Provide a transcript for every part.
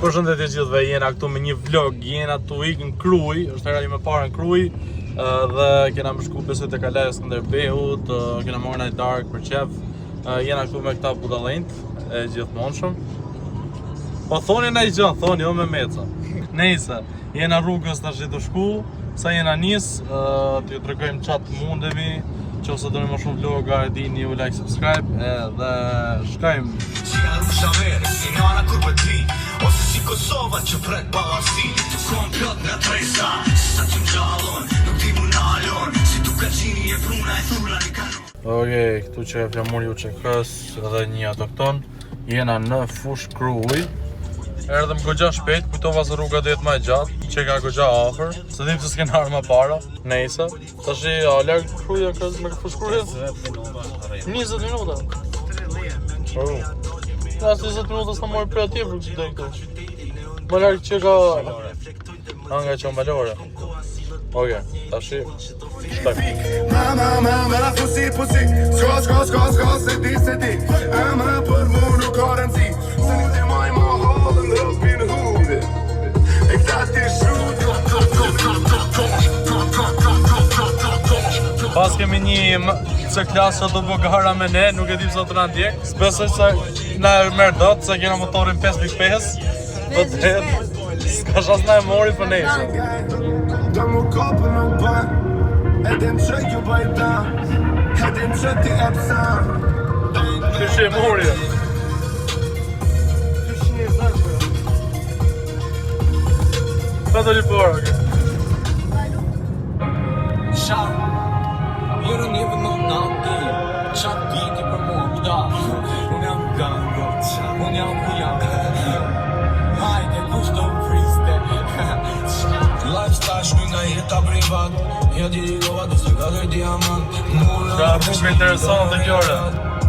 Përshëndetje gjithëve, jena këtu me një vlog, jena tu ik në Krujë, është hera ime e parë në Krujë dhe kena me shku besoj te Kalaja e Skënderbeut, kena marrë naj darkë për qef, jena këtu me këta budallenjt e gjithmonshëm. Po thoni naj gjë, thoni jo me meca. Nejse, jena rrugës tash tu shku, sa jena nis, t'ju tregojmë ça të mundemi, qoftë se doni më shumë vloga, e dini ju like, subscribe, edhe shkojmë. Si arusha verë, si nana kur bëti Ose si Kosova që pret pavarësi Të komplot nga tresa, si sa që m'gjallon Nuk di mu nalon, si Dukagjini e pruna e thura një kanon Okej, këtu që e flamuri UÇK-s edhe një autokton, jena në Fushë Krujë. Erdhëm goxha shpejt, kujtova se rruga do jetë më e gjatë, që ka goxha afër, se dim se s'kena ardhur më para. Nejse, tash a larg Kruja ka me Fushë Krujë? 20 minuta. 30. Oh. As 20 minuta s'na mori për atje për këtë këtu. Më larg që ka A nga që malore. Okej, tash shkojmë. Ma, ma, ma, ma, pusi, pusi S'ka, s'ka, s'ka, s'ka, se di, se di Emra për mu nuk ka rëndësi Se një të maj ma halën Robin Hood E këta ti shoot Pas kemi një C klasë që do bë gara me ne, nuk e di pse do na ndjek. S'besoj se na e merr dot, se kena motorin 5.5. Do të jetë S'ka shans na e mori për nejse. Do mu kopë nuk bën E dim që ju bëj down E dim që ti e psan Qysh e mori. 220 bro. Sa do li para, okay. Sha You don't even know nothing Qa diti për mua, kuda Unë jam gango Unë jam ku jam Hajde, kush do më priste Lifestyle shmy nga jeta privat Ja di rigova 44 diamant Mura Qa rrugë interesante kjo, re.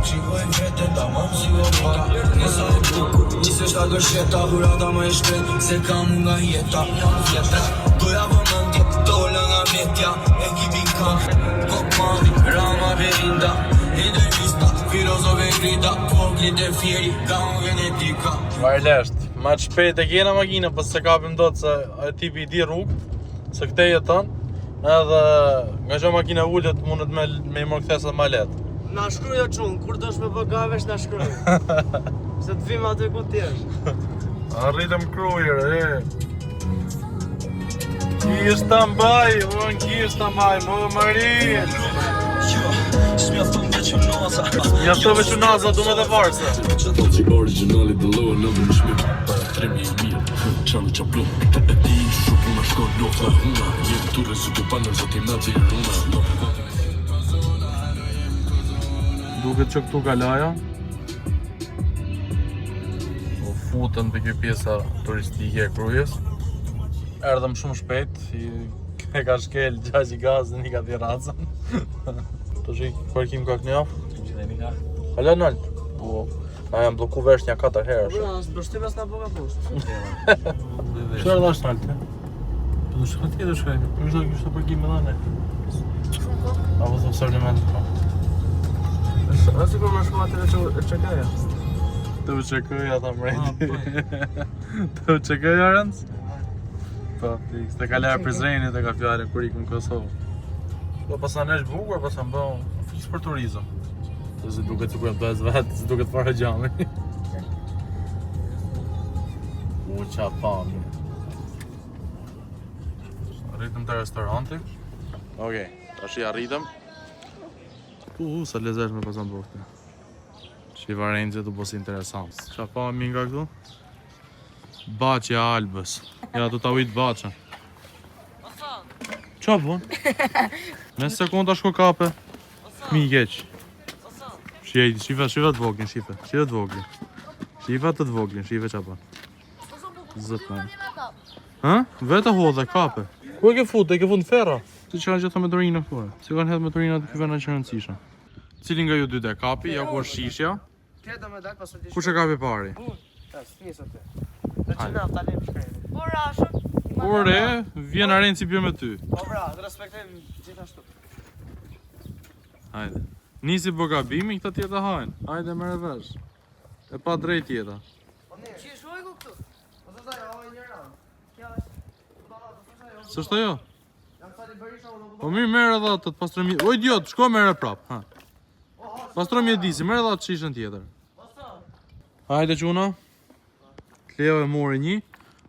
Shikoj vete, tamam psikopat Nësa e bukur, njëse shta gërsheta Dhurata më e shpejt, se kam unë nga jeta Jam vjetra, doja vëmendje Dola nga vetja, ekipin kam Kopmani, Rama Belinda Intervista, filozofe grida Vogli dhe fjeri, ka unë Venetika Varlesht, ma të shpejt e kena makinë, po se kapim dot se ai tipi i di rrugë, se këte jeton, edhe nga që makina ulët mundet me, me i marrë kthesat ma lehtë. Na shkruaj o çun, kur dosh me bë gavesh na shkruaj. Se të vim aty ku ti jesh. Arritëm Krujë, e. Kish ta mbaj, unë kish ta mbaj, më mëri. Jo, s'mjafton veç unaza Mjafton veç unaza, du me dhe varse. Që thot si originali dëllojë në dhe në shmim Para 3000 i mirë, Charlie Chaplin E di që shu puna shkon lofta e huna Jem tu rreziku pa nërë zoti me dhe i runa No, Duket që këtu kalaja. U futëm te kjo pjesa turistike e Krujës. Erdhëm shumë shpejt, i e ka shkel gjaqi gazin, i ka thirr racën. Të shi parkim ka kënjaf. Hala nalt. Po, na jam blloku vesh një katër herë. Bro, as bështim as na bëka poshtë. Çfarë dash nalt? Po do shkoj tjetër shkojmë. Kishte kishte parkim edhe ne. Apo të supplement po. A sikur më shkua atë që UÇK-ja. Të UÇK-ja ta mreti. po. Të UÇK-ja rëndës? Po, fiks. Te kalaja e Prizrenit e ka fjalën kur iku në Kosovë. Po pas anë është bukur, pas anë bën fiks për turizëm. Se si duket sikur e bëhet vet, si duket fare xhami. U qa pamje. Arritëm te restoranti. Okej, tash i arritëm. U, sa lezetshme pas anë bërë këtë. Shifa Renzi të bos interesant. Qa pamje nga këtu? Baçja e Albës. Ja, do ta ujt baçën. Qa bën? Në sekonda shko kape. Mi i keq. Shije, shifa, shifa të voglin, shifa. Shifa të voglin. Shifa të të voglin, shifa qa bën. Zot më. Ha? Vetë hodhe, kape. Ku e ke fut? E ke fut në ferra? Si që kanë gjitha me dorina këtu? e? Si kanë hedh me dorina të ky vend aq i rëndësishëm? Cili nga ju dy e kapi? Ja ku është shishja. Ti do me dal pas të Kush e kapi pari? Ta s'nis aty. Të që na ta lëm shkremin. Po rashëm. Ore, vjen Arenci bie me ty. Po bra, të respektojmë gjithashtu. Hajde. Nisi bë gabimin, këta tjerë ta hajnë. Hajde merre vesh. E pa drejt jeta. Qysh ujku këtu? Po S'është ajo? Po mirë merr edhe atë të pastroj mjedisin. O idiot, shko merre prap. Ha. Pastro mjedisin, merr edhe atë shishen tjetër. Hajde çuna. Kleo e mori një.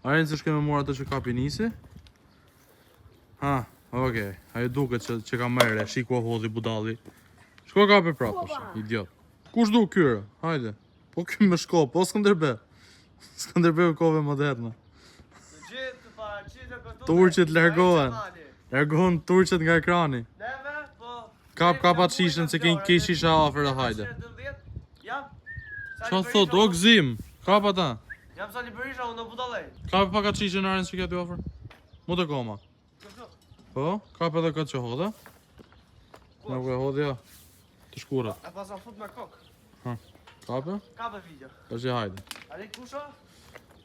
Arjen se shkoj me marrë atë që kapi nisi. Ha, okej. Ajo duket që që ka merre, shi ku e hodhi budalli. Shko kape prap, po, idiot. Kush du kyre? Hajde. Po ky me shko, po Skënderbe. Skënderbeu kohëve moderne. Gjithë të paraqitur këtu. Turqit largohen. Largohen turqit nga ekrani. Neve, po. Kap kap atë shishen se ke ke shisha afër e hajde. Jam. Qa thot, o gzim, kap ata. Jam Sali Berisha, unë do budallej. Kap pak atë shishen arën që ke aty afër. Mu të koma. Po, kap edhe këtë që hodhe. Nuk e hodhja. Të shkurrat. E pasa fut me kokë. Kape? Kape video. Tash i hajde. A di kusha?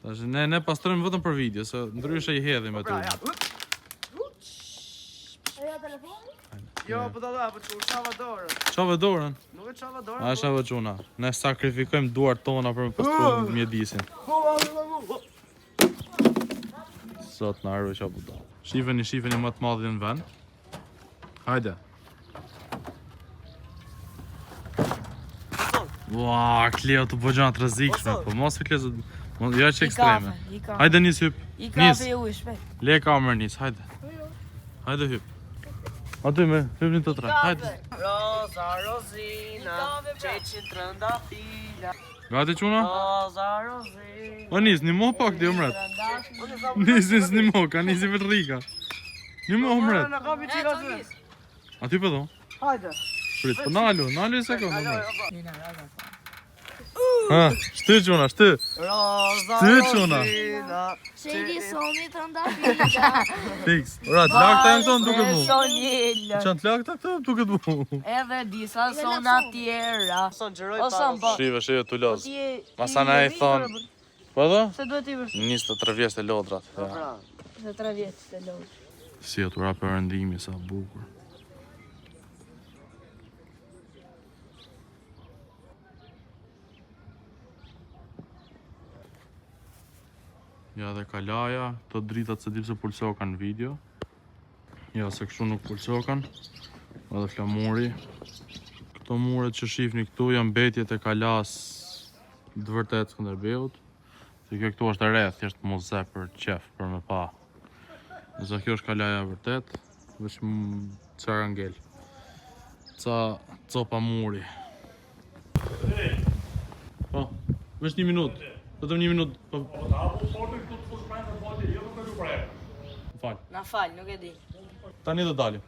Tash ne ne pastrojmë vetëm për video, se ndryshe i hedhim aty. Pra, ja. Ja telefoni? Jo, budalla, po çu çava dorën. Çave dorën. Nuk e çava dorën. A çave çuna. Ne sakrifikojmë duart tona për me pastruar mjedisin. Po, po, po, po. Sot na ardhë qa budall. Shifeni, shifeni më të madhin në vend. Hajde. Ua, Kleo të bëgjon atë rrezikshme, po mos e Kleo, se- mos jo që ekstreme. I kafe, Hajde nis hyp. i Nis. kafe i ujë shpejt. Le kamerën nis, hajde. Hajde hyp. Aty me, hypni të tre. Hajde. Roza, Rozina, qeqin trëndafila. Gati çuna? Roza, Rozina. O nis, një mo pak di omret. Nis, nis, një mo, ka nisi vetë rrika. Një mo omret. Në kapi qika aty. Aty po do. Hajde. Prit, po nalu, nalu një sekundë. omret. Ha, shty çuna, shty. Roza, Ty, çuna. Rozina. Shedi soni të ndafila. Fiks. Ora, të lagta janë këto, më duket mu. Sonjela. Çan të lagta këto, më duket mu. Edhe disa sona tjera. Son xhiroj O son po. Shive, shive, tu loz. Ti je Masana e thon. Po do? Se duhet i vësh 23 vjeç të lodrat. Ja. 23 vjeç të lodh. Si aty ra perëndimi sa bukur. Ja dhe kalaja, këto dritat se di pse pulsokan në video. Ja se kështu nuk pulsokan. Edhe flamuri. Këto muret që shihni këtu janë mbetjet e kalas të vërtet Skënderbeut. Se kjo këtu është e re, thjesht muze për qef, për me pa. Nëse kjo është kalaja e vërtet, veç m- ca ka ngel. Ca copa muri. Po, veç një minutë. Vetëm një minutë. Po, po të hapu portën këtu të fush prajnë në jo nuk e lu prajnë. Më fal. Na fal, nuk e di. Tani do dalim.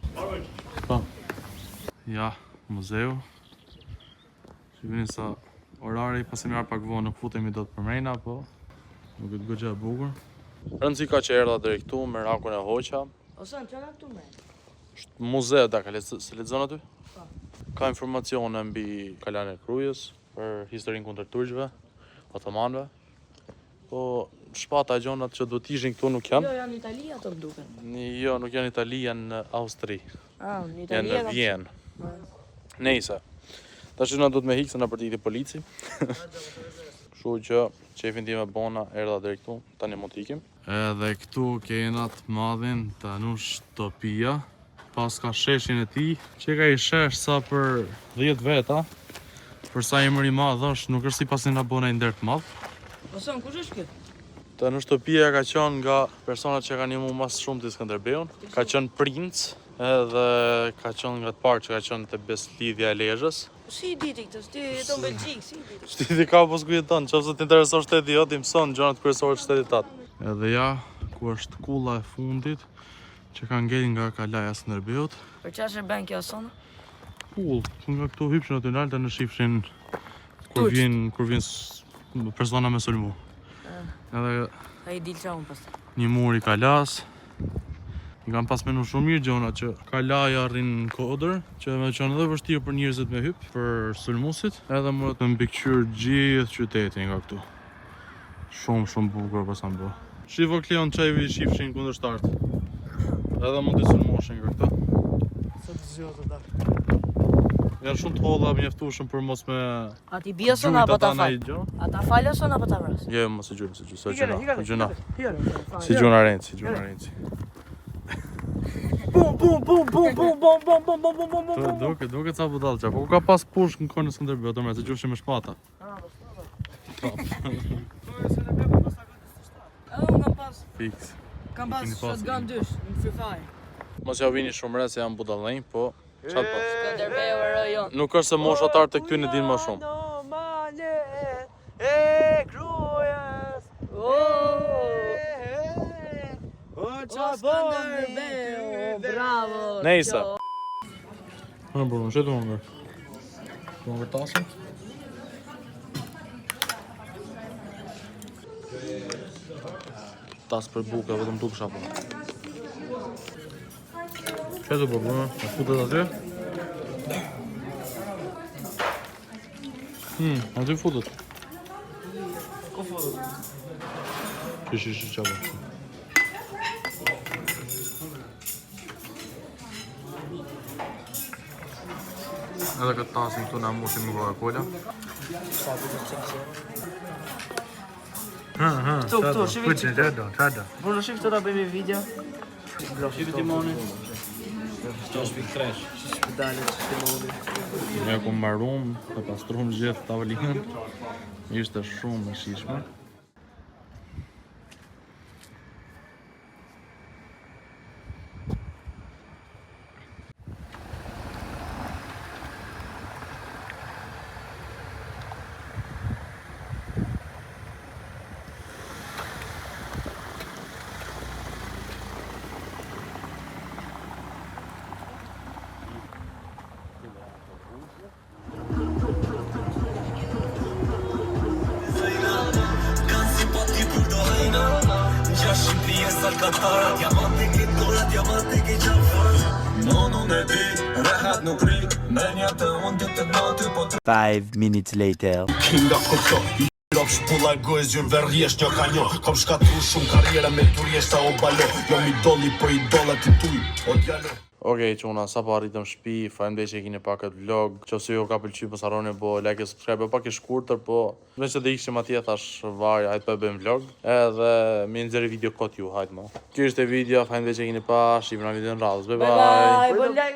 Po. Ja, muzeu. Shihni sa orari pasi më pak vonë nuk futemi dot për mrena, po duket goxha e bukur. Rëndësi ka që erdha deri këtu, me rakun e hoqa. O son, çka ka këtu më? Është muze, da, ka lexo, se lexon aty? Po. Ka informacione mbi Kalanë e Krujës, për historinë kundër turqve, otomanëve. Po shpata e gjonat që duhet ishin këtu nuk janë. Jo, janë në Itali ato më duken. Jo, nuk janë në Itali, janë në Austri. Ah, në Itali. Janë në e kam- Vjenë. Nejse. Tash na duhet me hik se na përtiti polici. Kështu që qefin tim e bona erdha deri këtu, tani mund të ikim. Edhe këtu kena të madhin Tanush Topia. Pas ka sheshin e tij, që ka i shesh sa për 10 veta. Për sa emër i madh është, nuk është si pasi na bona i nder të madh. O son, kush është ky? Tanush Topia ka qenë nga personat që ka ndihmuar më së shumti Skënderbeun. Ka qenë princ edhe ka qenë nga të parë që ka qenë te Beslidhja e Lezhës. Si i diti këtë? Ti jeton në Belgjik, si i diti? Shteti ka po s'ku jeton, nëse të intereson shteti jot, i mëson gjërat kryesore të shtetit tat. Edhe ja, ku është kulla e fundit që ka ngel nga kalaja e Skënderbeut. Për çfarë shërben kjo son? Kull, nga këtu hypshin aty lart e në shifshin kur Turqt. vjen kur vjen s- persona me sulmu. Edhe Ai dil çau unë pastaj. një mur i kalas. I kam pas menu shumë mirë gjona që kalaja arrin në kodër, që me qenë edhe vështirë për njerëzit me hyp, për sulmuesit, edhe mund të mbikëqyr gjithë qytetin nga këtu. Shumë shumë bukur pas kam bë. Shifo Kleon çaj vi shifshin kundërshtart. Edhe mund të sulmoshin nga këto. Sa të zgjohet ata. Janë shumë të holla mjaftueshëm për mos me A ti bie son apo ta ata fal? ndonjë gjë. A ta fal son apo ta vras? Jo, mos e gjujmë, se gjujmë, se gjuna, gjuna. Si gjuna Renci, gjuna Renci. Bum, bum, bum, bum, bum, bum, bum, bum, bum, bum, bum, Duket, duket, duket sa budall qa. Po ku ka pas pushk në kohën e Skënderbeut, ome, se gjushin me shpata. Edhe unë kam pas, Fiks. kam pas Keni pas, shotgun dysh në Free Fire. Mos ja vini shumë re se janë budallenj, po çfarë pas. Skënderbeu e rojon. Nuk është se moshatar të këtyne din më shumë. Normale, e krujas, Oh! o O Skënderbeu, bravo. Nejse. Kjo. Në burë, më shetu më ngër. Më ngër tasën? Tas për buka, vetëm duk shapo. Shetu për burë, më futet aty? Hmm, aty futet. Ku futet? Shi, shi, shi, qapo. Edhe këtë tasin këtu na mushim me Coca-Cola. Këtu, këtu, shivi Kuqin, çfarë do, çfarë do? Bruno, shif këtu ta bëjmë video. Shivi timoni. 6.3. Spitalit, timoni. Ja ku mbarum, të pastrum gjithë tavolinën. Ishte shumë e shijshme. Kanë simpati për do hajna Gjashin pjesë alkatara Diamante ke dora, diamante ke qafa No, no, e di, rehat nuk ri Me një të unë ditë të natë Po të Five minutes later. Kinga kupto Lop shpulla e gojës gjyrë verrjesh një ka një Kom shkatru shumë karriera me turjeshta o balo Jo mi dolli po i dolla ti tuj O djalo Okej, çuna, sa po arritëm shtëpi, faleminderit që e keni pa këtë vlog. Nëse ju ka pëlqyer, mos harroni bo like e subscribe, po pak e shkurtër, po veç edhe ishim atje thash vaj, hajt po e bëjmë vlog. Edhe mi nxjerr video kot ju, hajt mo. Kjo ishte video, faleminderit që e keni pa, shihemi në videon radhës. Bye bye. Bye bye, bye.